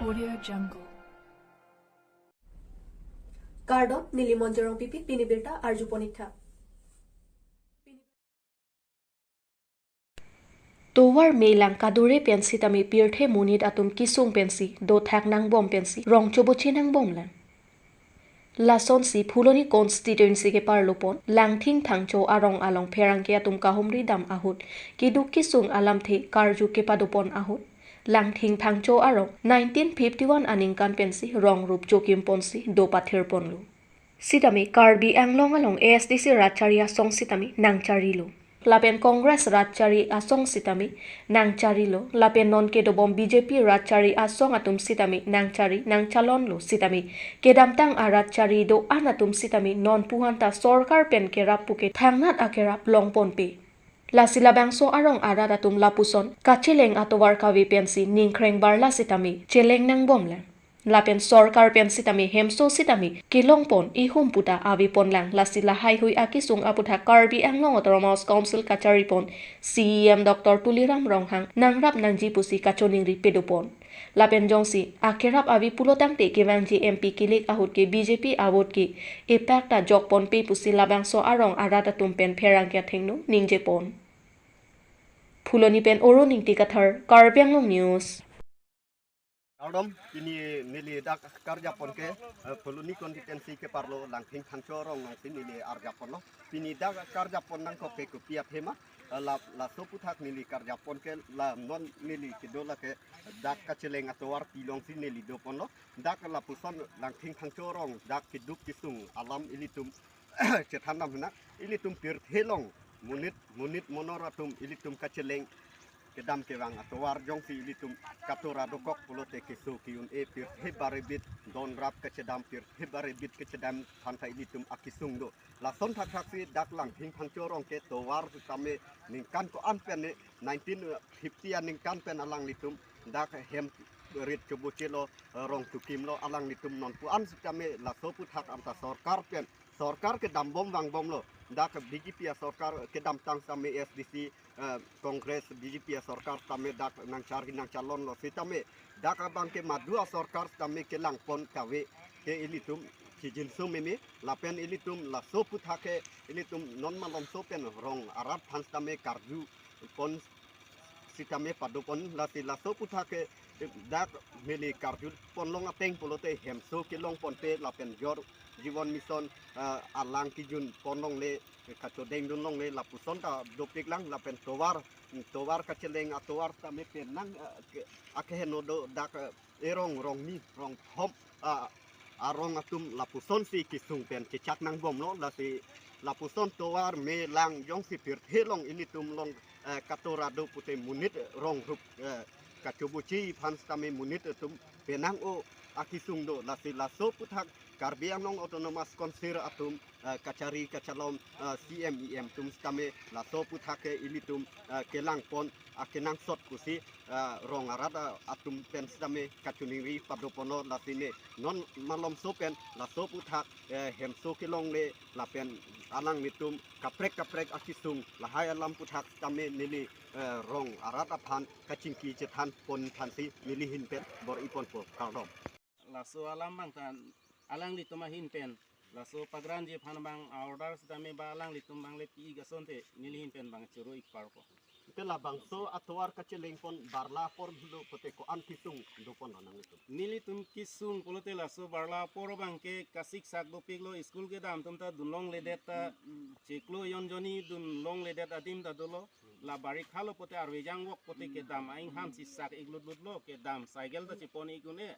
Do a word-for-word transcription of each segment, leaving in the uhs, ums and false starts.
Audio Jungle. Kardom, neli Monjorong Pipi, pini birta arjupon ik tha. Tovar melang kadure pen sitame pirthe monit atum kesung pensi dothak nangbom pensi rong choboche nangbomlang. Lasonsi Phuloni constituency keparlo pon Langthing Phangcho arong along pherangke atum kahumri dam ahut, keduk kesung alamthe karju kepadopon ahut, Langthing Phangcho arong nineteen fifty-one aningkan pensi rong rup chokim ponsi do pathir ponlo. Sitame Karbi Anglong along A S D C rat chari asong sitame nangcharilo. Lapen Congress rat chari asong sitame nangcharilo. Lapen non kedobom B J P rat chari asong atum sitame nangchari nangchalonlo sitame kedamtang arat chari do-an atum sitame non puhan ta sorkar pen kerap puke thangnat akerap longponpe. Lasi labangso arong arat atum lapuson kacheleng atovar kave pensi ningkreng barla sitame cheleng nangbomlang. Lapen sorkar pen sitame hemso sitame kelongpon ihum puta aveponlang. Lasi lahaihui akesung aputhak Karbi Anglong Autonomous Council kacharipon C E M Doctor Tuliram Ronghang nangrap nangji pusi kachoningri pedopon. Lapen jongsi akerap ave pulo tangte kevangji M P kilik ahut ke B J P avote ke epak ta jokponpe pusi labangso arong arat atum pen pherangke athengno ningjepon. Phuloni pen Oro Ningti Kathar, Karbi Anglong News. Kardom, pini neli dak karjapon ke, eh, Phuloni constituency keparlo Langthing Phangcho arong alongsi neli arjaponlo. Pini dak karjapon nangkok ke kopi athema, eh, la, laso aputhak neli karjapon ke la non neli kedo lake dak kacheleng atovar pi alongsi neli doponlo. Dak lapuson Langthing Phangcho arong dak keduk kesung alam ilitum chethan dam hena, ilitum pirthe along monit, monit monor atum ilitum kacheleng kedam kevang atovar jongsi ilitum katora dokok pulote keso ke-un-e, pirthe barebit donrap kachedam, pirthe barebit kachedam aphanta ilitum akesung do. Lason thakthaksi dak Langthing Phangcho arong ke tovar sitame ningkan ko-an pen ne nineteen fifty aningkan pen alanglitum dak hem rit chobochelo, rong chokimlo, alanglitum non pu-an sitame laso aputhak anta sorkar pen, sorkar kedambom vangbomlo. Dak B J P asorkar kedamtang sitame A S D C, eh, Congress B J P asorkar sitame dak nangchari nangchalonlo sitame dak abang ke madu asorkar sitame kelangpon kave ke ilitum chijinso meme. Lapen ilitum laso aputhak ke ilitum non malomso pen rong arat aphan sitame karju pon sitame padopon, lasi laso aputhak ke dak neli karju ponlong ateng pulote hemso kelongponpe lapen Jal Jeevan Mission, eh, alang kejun ponlongle, kachodeng dunlongle lapuson ta dopiklang. Lapen tovar, tovar kacheleng atovar sitame penang, eh, ke, akeheno do dak, eh, erong rongni rongthom, ah, arong atum lapusonsi kesung pen chechak nangbomlo. Lasi lapuson tovar melang jongsi pirthe along ilitum along, eh, katora do pute monit rong rup, eh, kachoboche aphan sitame monit atum penang-o akesung do. Lasi laso aputhak Karbi Anglong Autonomous Council atum, eh, kachari kachalom, eh, C M E M atum sitame laso aputhak ke ilitum, eh, kelangpon akenangsot pusi, eh, rong arat, eh, atum pen sitame kachoningri padoponlo. Lasi ne non malomso pen laso aputhak, eh, hemso kelongle lapen alanglitum kaprek kaprek akesung lahai alam aputhak sitame neli, eh, rong arat aphan kachingki chethan pon aphansi neli ahin pen bor-iponpo. Kardom. Laso alam abang ta alanglitum ahin pen, laso pagranji aphan abang order sitame ba alanglitum abang le pi-ik asonte neli ahin pen abang choro-ik parpo. Te labangso atovar kachelengpon barla apor lo pute ko-an kesung dopon nanglitum? Nelitum kesung pulote laso barla apor abang ke kasiksak dopiklo, school kedam atum ta dunlongledet ta, chiklo jon jonni dunlongledet adim ta dolo. La barikha lo pute arve jangvok pute kedam ainghan si sak-ik lutlutlo, kedam cycle ta chepon-ik un-e.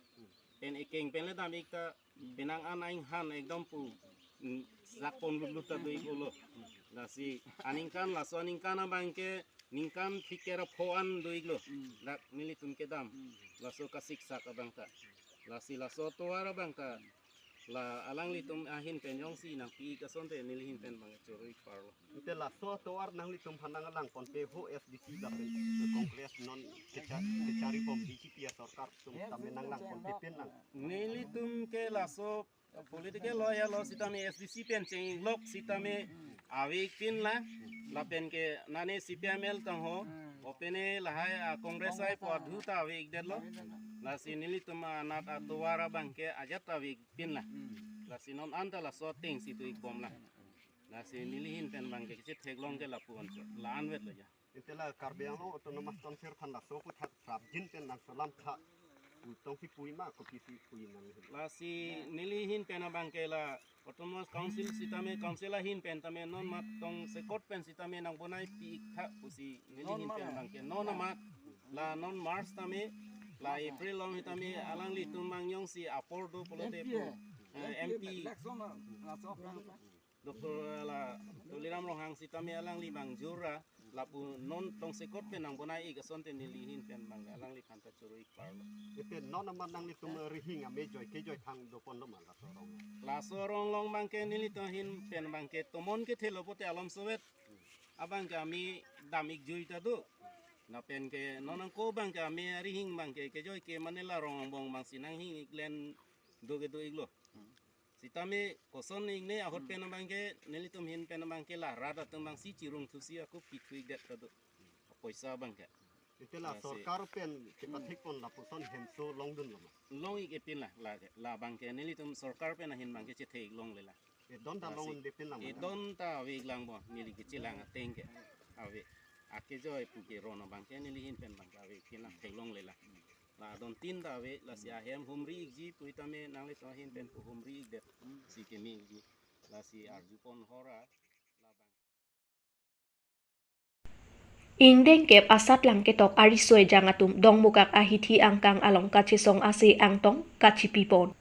Pen ekeng pen le dam-ik ta penang an ainghan ekdom pu, mm, sakpon lutlut ta do-ik-olo. Lasi aningkan, laso aningkan abang ke ningkan phlikep ra pho an do-iklo. Dak nelitum kedam. Laso kasiksak abang ta. Lasi laso tovar abang ta la alanglitum ahin pen jongsi nangpi-ik asonte neli ahin pen abang choro-ik parlo. Te laso tovar nanglitum aphan nanglangponpe ho A S D C lapen Congress non kecha-, kecharibom B J P asorkar atum tame nanglangponpe pen nang? Nelitum ke laso political lo ya lo sitame A S D C pen chenglok sitame ave-ik pinlang, lapen ke nane C P I M L tangho, Opene lahai a Congress ai po adhu ta ave-ikdetlo. Lasi nelitum anat atovar abangke ajat ta ave-ikpin la. Lasi non anta laso ateng si tu-ikbom la. Lasi neli ahin pen abangke kechetheklong ke lapu-an cho. La-an vetlo ja. Ante la Karbi Anglong Autonomous Council aphan laso aphuthak prapjin pen nangselam tha. Utong si pui ma, kopi si pui nang. Lasi neli ahin pen abangke la Autonomous Council sitame, council ahin pen tame non mat tongsekot pen sitame nangbonai pi-ik tha pusi neli ahin pen abangke non amat la non March tame la April along sitame alanglitum mangyong si apor do pulote M P pu, eh, M P M P election la, la so Doctor la Tuliram Ronghang sitame alangli mangjur ra lapu non tongsekot pen nangbonai-ik asonte neli ahin pen abang alangliphan ta choro-ik parlo. Ipe non amat nanglitum rihing ame joi kejoi thang doponlo ma laso arong? Laso arong along abangke nelitum ahin pen abangke tomon kethelo pote alom sovet abangke ame dam-ik jui ta do. Lapen ke non angko abangke ame arihing abangke kejoi ke mane la rong angbong abang si nanghing-iklen do ke do-iklo. Sitame koson ingne ahut pen abangke nelitum ahin pen abangke la rat atum abang si chirung thusi ako pithu-ikdet ta do. Poisa abangke. Ante la, lasi sorkar pen chepathekpon lapuson hemso longdunlo ma? Long-ik-epin la, la, la abangke nelitum sorkar pen ahin abangke chetheklongle la. Edon ta, lasi long-un-epin lang ma? Edon ta ave-ik lang bo, neli kechelang ateng ke. Ave. Akejoi pu ke ron abangke neli ahin pen abangke ave-ik-epin lang, theklongle la. La adon tin ta ave, lasi ahem humri-ikji pu tame nanglitum ahin pen pu humri-ikdet si keme-ikji. Lasi arjupon hora labang. Ingdeng kep asatlang ketok ariso ejang atum Dongmukak ahithi angkang along kachesong ase angtong kachipipon.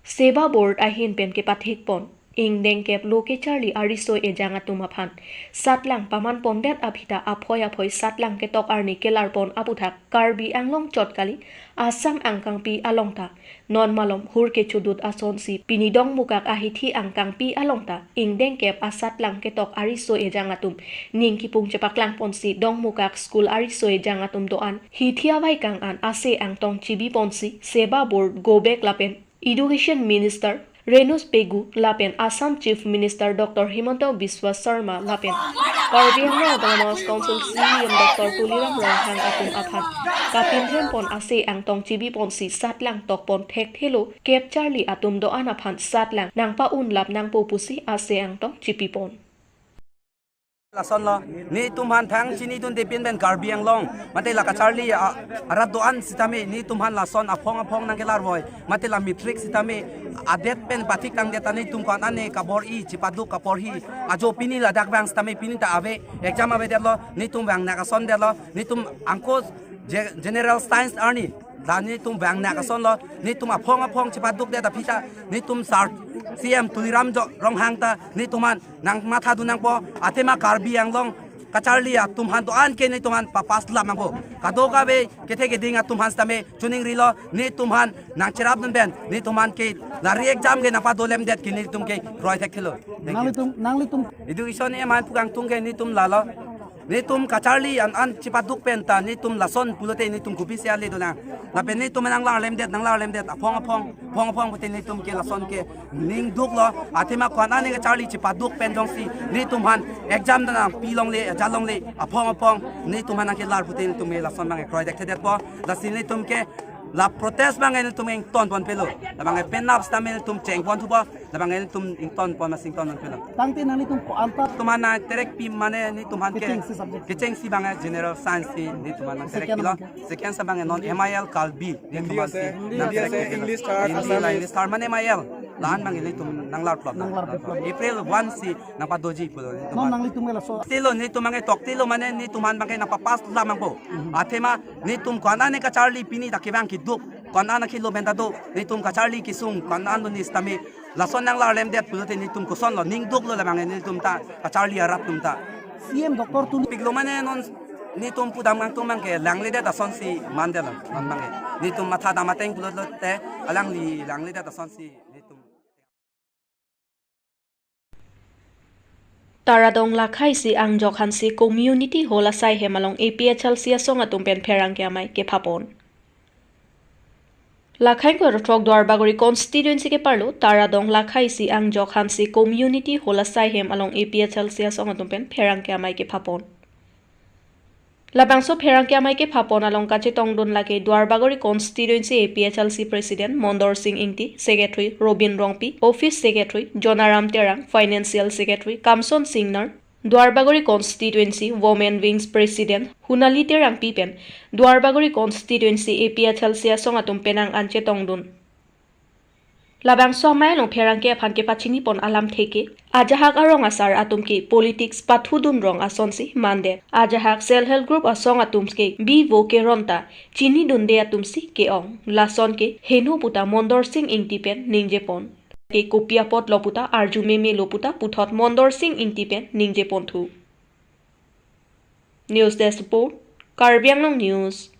Seva Board ahin pen kepathekpon ingdeng kep lo kecharli ariso ejang atum aphan satlang pamanpondet aphi ta aphoi aphoi satlang ketok arni kelarpon aputhak Karbi Anglong chot kali, Assam angkangpi along ta non malom hur kechudut asonsi pini Dongmukak ahithi angkangpi along ta ingdeng kep asatlang ketok ariso ejang atum ning kipung chepaklangponsi Dongmukak school ariso ejang atum do-an hithi avaikang an ase angtong chibiponsi Seva Board go back lapen Education Minister Renu Pegu lapen Assam Chief Minister Doctor Himanta Biswa Sarma lapen Karbi Anglong Autonomous Council C E M Doctor Tuliram Ronghang atum aphan kapinthempon ase angtong chibiponsi satlang tokpon thekthelo kep charli atum do-an aphan satlang nangpa-unlap nangpo pusi ase angtong chipipon. Lasonlo, netum aphan thang chinidunde pin pen Karbi Anglong mate la kacharli a, arat do-an sitame netum aphan lason aphong aphong nangkelarvoi, mate la matric sitame adet pen pathik tangdet ta netum ko-an ane kabor-i chipaduk kaporhi ajo pini ladak abang sitame pini ta ave, exam avedetlo, netum vangnak asondetlo, netum angko ge-, general science arni la netum vangnak asonlo, netum aphong aphong chipadukdet aphi ta netum sar C E M Tuliram jo Ronghang ta netum aphan nangmathadun nangpo, athema Karbi Anglong kacharli atum aphan do-an ke netum aphan papaslap nangpo. Kadokave kethe keding atum aphan sitame chuningrilo, netum aphan nangcherapdun pen netum aphan ke la re-exam ke nangpadolemdet ke netum ke kroi thekthelo. Thank you. Nanglitum, nanglitum. Education E M aphan pu kangtung ke netum lalo. Netum kacharli an an chipaduk pen ta netum lason pulote netum kopi si ale dolang. Lapen netum nanglarlemdet, nanglarlemdet aphong aphong, aphong aphong pute netum ke lason ke ningduklo, athema ko-an ane kacharli chipaduk pen jongsi netum aphan exam ta nangpilongle, ajalongle, aphong aphong netum aphan nangkelar pute netum ke lason abang kroi thekthedetpo. Lasi netum ke la protest abang netum ingtonponpelo. Labang penap sitame netum chengponthupo. Labang netum ingtonpon ma singtonponpelo. Tangte nanglitum ko-an ta? Netum aphan nangterekpi mane netum aphan ke kechengsi subject, kechengsi abang general science si netum aphan nangterekpilo. Second. Second abang non M I L Karbi. Hindi netum aphan ase, si Hindi nangterek ase, pilo. English third, Hindi la Assamese. English third mane M I L. La-an abang netum nanglarplop. Nanglarplop. April one si nangpadoji pulo netum aphan. Non nanglitum ke laso. Tilo netum abang toktilo mane netum aphan abang nangpapaslap nangpo. Athema netum ko-an ane kacharli pini ta kevang keduk, ko-an ane kilo pen ta do, netum kacharli kesung ko-an ane sitame lason nanglarlemdet pulote netum kosonlo, ningduklo labang netum ta kacharli arat atum ta. C E M Doctor Tun- Piklo mane non netum pudam kangtung abang ke langledet asonsi mandetlo, non abang ke. Netum mathadam ateng pulote alangli langledet asonsi netum. Taradong Lakhaisi Angjok Hanse Community Hall asai hem along A P H L C asong atum pen pherangke amei kephapon. Lakhain Koirothrok Duarbagori constituency keparlo Taradong Lakhaisi Angjok Hanse Community Hall asai hem along A P H L C asong atum pen pherangke amei kephapon. Labangso pherangke amei kephapon along kachetongdun lake Duarbagori Constituency A P H L C President Mondor Sing Ingti, Secretary Robin Rongpi, Office Secretary Jonaram Terang, Financial Secretary Kamson Singnar, Duarbagori Constituency Women Wings President Hunali Terangpi pen Duarbagori Constituency A P H L C asong atum penang an chetongdun. Labangso amei along pherangke aphan kepachinipon alamthe ke, ajahak arong asar atum ke politics pathudun rong asonsi mandet. Ajahak self help group asong atum ke bivo keron ta chinidunde atumsi ke-ong. Lason ke heno puta Mondor Sing Ingti pen ningjepon. Ke kopi apotlo puta arju memelo puta puthot Mondor Sing Ingti pen ningjeponthu. News Desk Report, Karbi Anglong News.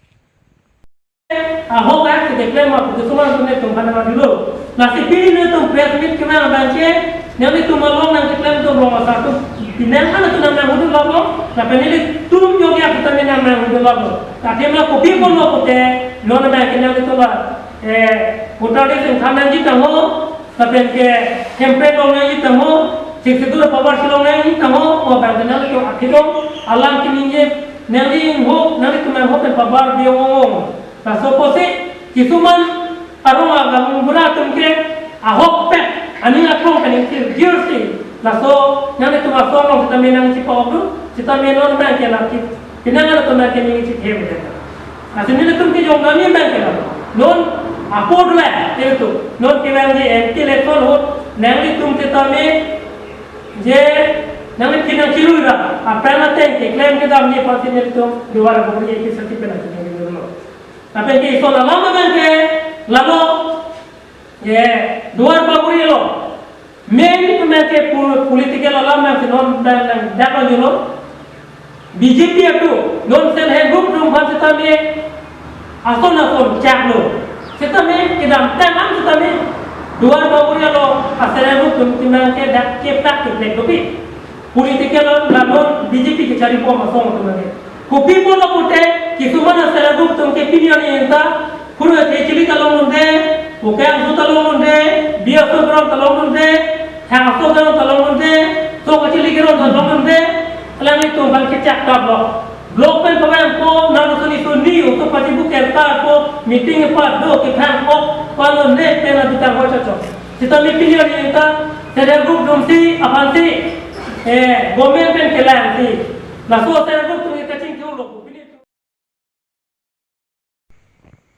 Ahok ak keklem ma putus ma tune tum kana ma dulu. Lasi pini netum press meet kemang abang ke, nanglitum along nangkeklem atum rong asar atum, pinang ana tu nang nang hudu labo, lapen nelitum yogi aku tame nang nang hudu labo. Tadi ma kopi pon lo kote, non abang ke nanglitum la, eh, voter list ingthan nangji tangho, lapen ke campaign longnangji tangho, sixth schedule pabar si longnangji tangho, ko abang ke nanglitum akhidong alam keningje, nangli ho, nanglitum nang ho pen pabar biong ong ong. Laso apotsi, kisuman arong agang bura atum ke, ahok pet, aning akrong pen ingkir girsi. Laso, nanglitum asong along sitame nangchipa-ok dun, sitame non abang ke laki, pinang ana tu abang ke ningchithem deta. Lasi nelitum ke jong kami abang ke la. Non apor le, itu. Non kevangji M P election ahut, nanglitum sitame, je, nangli pinang chiru ira, aphrang ateng keklem kedamji aphansi nelitum Duarbagori A P H L C pen nangchiru lo. Lapen ke ison alam abang ke, lalo, je, Duarbagori lo. Main itu abang ke pu-, political alam abang ke non abang, abang, abang lo. B J P atu, non self help group atum aphan sitame, ason ason chaklo. Sitame, kedamtang an sitame, Duarbagori lo, a self help group atum abang ke dak keplak keplek dopi. Political alam non B J P kechari pom asong atum abang ke. Kopi pon lo pute, kisuman a self help group atum ke pini arni ingta, pura ke chili ta longdunde, Bokang aso ta longdunde, Bi aso ground ta longdunde, Thang aso ground ta longdunde, Sok achili ground ta longdunde, alanglitum abang kechak ta block. Block pen pabang ko, nang suni suni, utu pati bukel ta ko, meeting pa do ke thang ko, palo ne pen adutang ho chocho. Sitame pini arni ingta, self help group atumsi, aphansi, eh, government pen kelangsi. Laso self help group atum ke kachingthur lo, pini.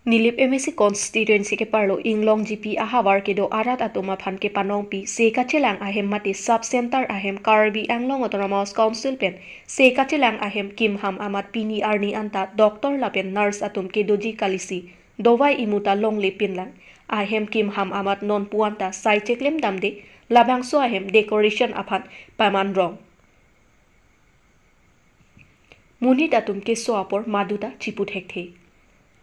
Nilip M A C constituency keparlo Inglong G P ahavar kedo arat atum aphan kepanongpi se kachelang ahem mate sub center ahem Karbi Anglong Autonomous Council pen se kachelang ahem kimham amat pini arni anta doctor lapen nurse atum kedoji kalisi dovai imu ta longle pinlang. Ahem kimham amat non puan ta sai cheklem damde, labangso ahem decoration aphan paman rong. Monit atum keso apor maduta chipu thekthe.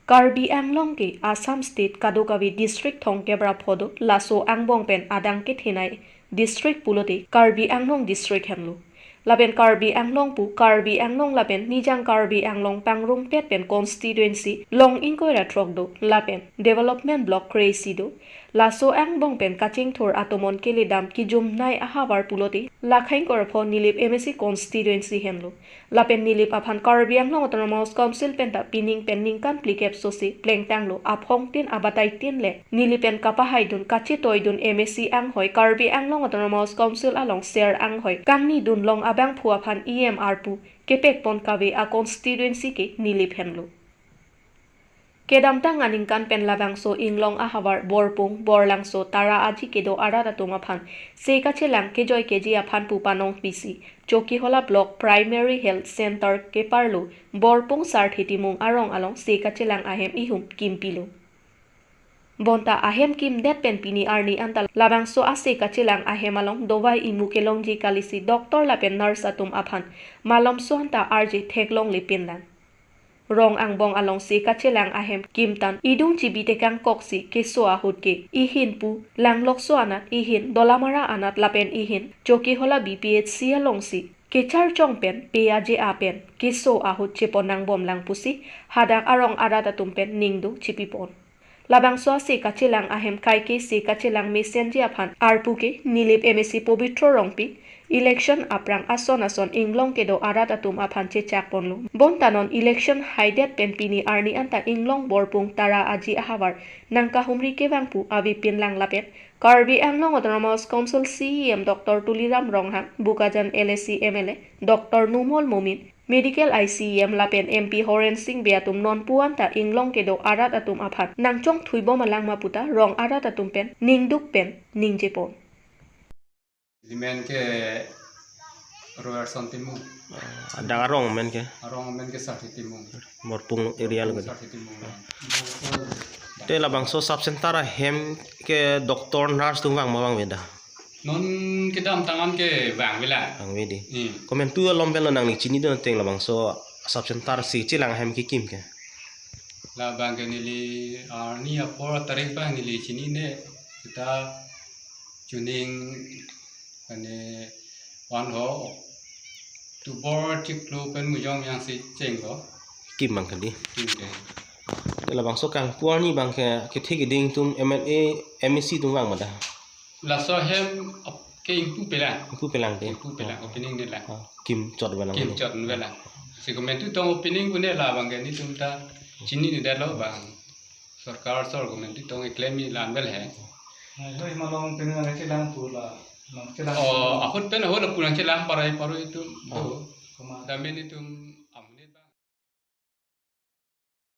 Karbi Anglong ke Assam State kadokave district thomkep ra pho do, laso angbong pen adang kethenei district pulote Karbi Anglong district henlo. Lapen Karbi Anglong pu Karbi Anglong lapen Nijang Karbi Anglong pangrumtet pen constituency long ingkoi ra throk do, lapen development block kre-isi do. Laso angbong pen kachingthur atomon keledam kijumnei ahavar pulote lakha ingkoi ra pho Nilip M A C constituency henlo. Lapen Nilip aphan Karbi Anglong Autonomous Council pen ta pining pen ningkan phlikep sose plengtanglo, aphongtin abataitin le Nilip pen kapahaidun kachetoidun M A C anghoi Karbi Anglong Autonomous Council along ser anghoi kangnidun long abangphu aphan E M arpu kepekpon kave a constituency ke Nilip henlo. Kedamtang aningkan pen labangso Inglong ahavar Borpung, Borlangso, Tara aji kedo arat atum aphan se kachelang kejoi keji aphan pu panongpisi Chokihola Block Primary Health Center keparlo Borpung Sarthe Timung arong along se kachelang ahem ihum kimpilo. Bonta ahem kimdet pen pini arni anta labangso ase kachelang ahem along dovai imu kelongji kalisi doctor lapen nurse atum aphan malomso anta arje theklongle pinlang. Rong angbong along se kachelang ahem kimtan idung chibi tekangkoksi keso ahut ke ihin pu Langlokso anat, ihin Dolamara anat lapen ihin Chokihola B P H C alongsi kecharchong pen pe aje a pen keso ahut cheponang bomlang pusi hadak arong arat atum pen ningdung chipipon. Labangso ase kachelang ahem kaike ase kachelang mesenji aphan arpu ke Nilip M A C Pobitro Rongpi election aphrang ason ason inglong kedo arat atum aphan chechak ponlo. Bonta non election haidet pen pini arni anta inglong Borpung Tara Aji ahavar nangkahumri kevang pu avepinlang lapen Karbi Anglong Autonomous Council C E M Doctor Tuliram Ronghang, Bokajan L A C M L A Doctor Numal Momin, Medical I C E M lapen M P Horen Sing Bey atum nonpu anta inglong kedo arat atum aphan nangchongthui bom alang ma puta rong arat atum pen ningduk pen ningjepon. Limen ke Roerson Timung. Adang arong men ke? Arong men ke Sarthi Timung. Borpung area lo ke? Sarthi Timung. Te labangso sub center ahem ke doctor, nurse atum vang ma vangve da? Non kedamtang an ke vangvelang. Vangve di. Hmm. Komantu alom pen lo nangning chinidun ateng labangso sub center ase chelang ahem kekim ke? Labang ke neli arni apor tarik abang neli chinine, kita chuning ane van ho October chiklo pen mujong yang si cheng ho. Kim abang ke di. Kim ke. Te labangso kangpu arni abang ke kethe keding atum M L A, M A C atum vang ma da? Laso ahem ap-, ke ingpupelang. Ingpupelang te? Ingpupelang, opening nelang. Ah, kimchot avelang. Kimchot avelang. Si komantu tong opening pune labang ke netum ta chinine detlo bang. Sorkar sor komantu tong eklem ni la-an vel he. Hoi malong pini nangchelang pu la, nangchelang. Oh, ahut pen ahut la pu nangchelang parai paroi atum. Ah. Do. Koma. Dam netum